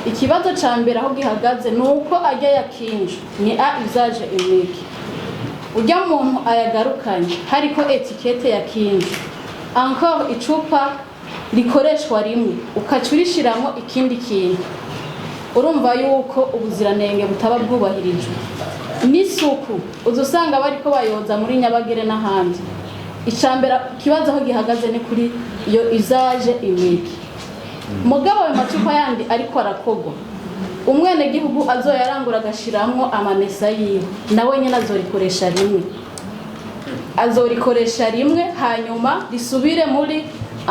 Ikibazo ca mbere aho gihagaze ni uko ajya ya Kinju ni à usage unique. Ujya muntu ayagarukanye hariko étiquette ya Kinju, encore icupa rikoreshwa rimwe, ukaca urishiramwo ikindi kintu, urumva yuko ubuziranenge butaba bwubahirijwe n'isuku. Uza usanga bariko bayoza muri Nyabagere n'ahandi. Icambere, ikibazo aho gihagaze ni kuri iyo usage unique. Mugabo ayo macupa yandi ariko arakogwa, umwenegihugu azoyarangura agashiramwo amamesa yiwe, nawe nyene azorikoresha rimwe, azorikoresha rimwe, hanyuma risubire muri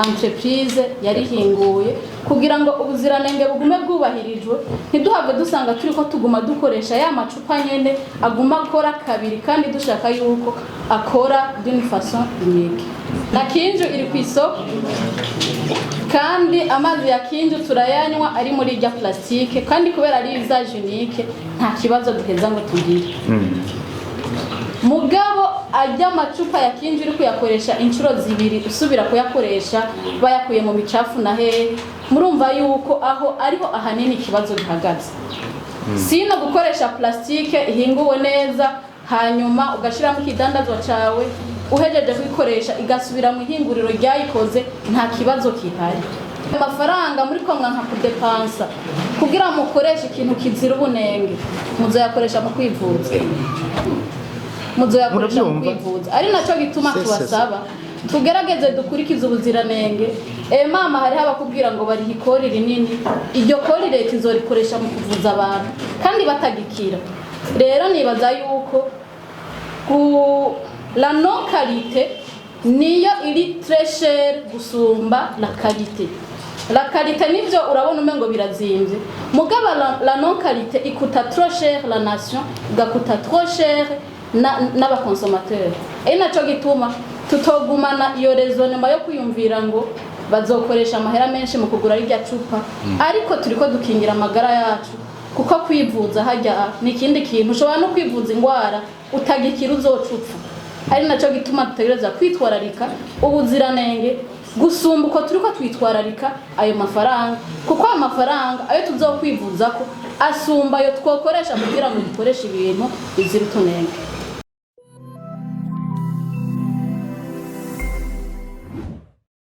entreprise yarihinguye kugira ngo ubuziranenge bugume bwubahirijwe, ntiduhave dusanga turiko tuguma dukoresha ya macupa nyene aguma akora kabiri kandi dushaka yuko akora d'une façon unique. Na Kinju iri ku isoko, kandi amazi ya Kinju turayanywa ari muri irya plastique, kandi kubera ari usage unique nta kibazo duheza ngo tugire. Mugabo ajya amacupa ya Kinju uri kuyakoresha inshuro zibiri, usubira kuyakoresha bayakuye mu micafu na hehe, murumva yuko aho ariho ahanini ikibazo gihagaze. Sino gukoresha plastique ihinguwe neza, hanyuma ugashiramo ikidandazwa cawe, uhejeje kuyikoresha igasubira mu ihinguriro ryayikoze, nta kibazo kihari. Amafaranga muri ko mwanka kudepansa kugira mukoreshe ikintu kizira ubunenge, muzoyakoresha mu kwivuza, muzoyakoresha mu Murabyumva? kwivuza. Ari naco gituma tubasaba tugerageze dukurikize ubuziranenge. Mama, hariho abakubwira ngo bariha ikori rinini. Iryo kori leta izorikoresha mu kuvuza abantu kandi batagikira. Rero nibaza yuko ku la non qualité niyo iri très cher gusumba la qualité. La qualité nivyo urabona umengo birazimvye, mugabo la non qualité ikuta trop cher la nation, igakuta trop cher n'abaconsommateur. Ari naco gituma tutogumana iyo raisonnement yo kwiyumvira ngo bazokoresha amahera menshi mu kugura rirya cupa, ariko turiko dukingira amagara yacu, kuko kwivuza hajya ni ikindi kintu. Ushobora no kwivuza ingwara utagikira, uzoca upfa. Ari naco gituma dutegereza kwitwararika ubuziranenge gusumba uko turiko twitwararika ayo mafaranga, kuko ayo mafaranga ayo tuzokwivuzako asumba ayo twokoresha kugira ngo dukoreshe ibintu bizira utunenge.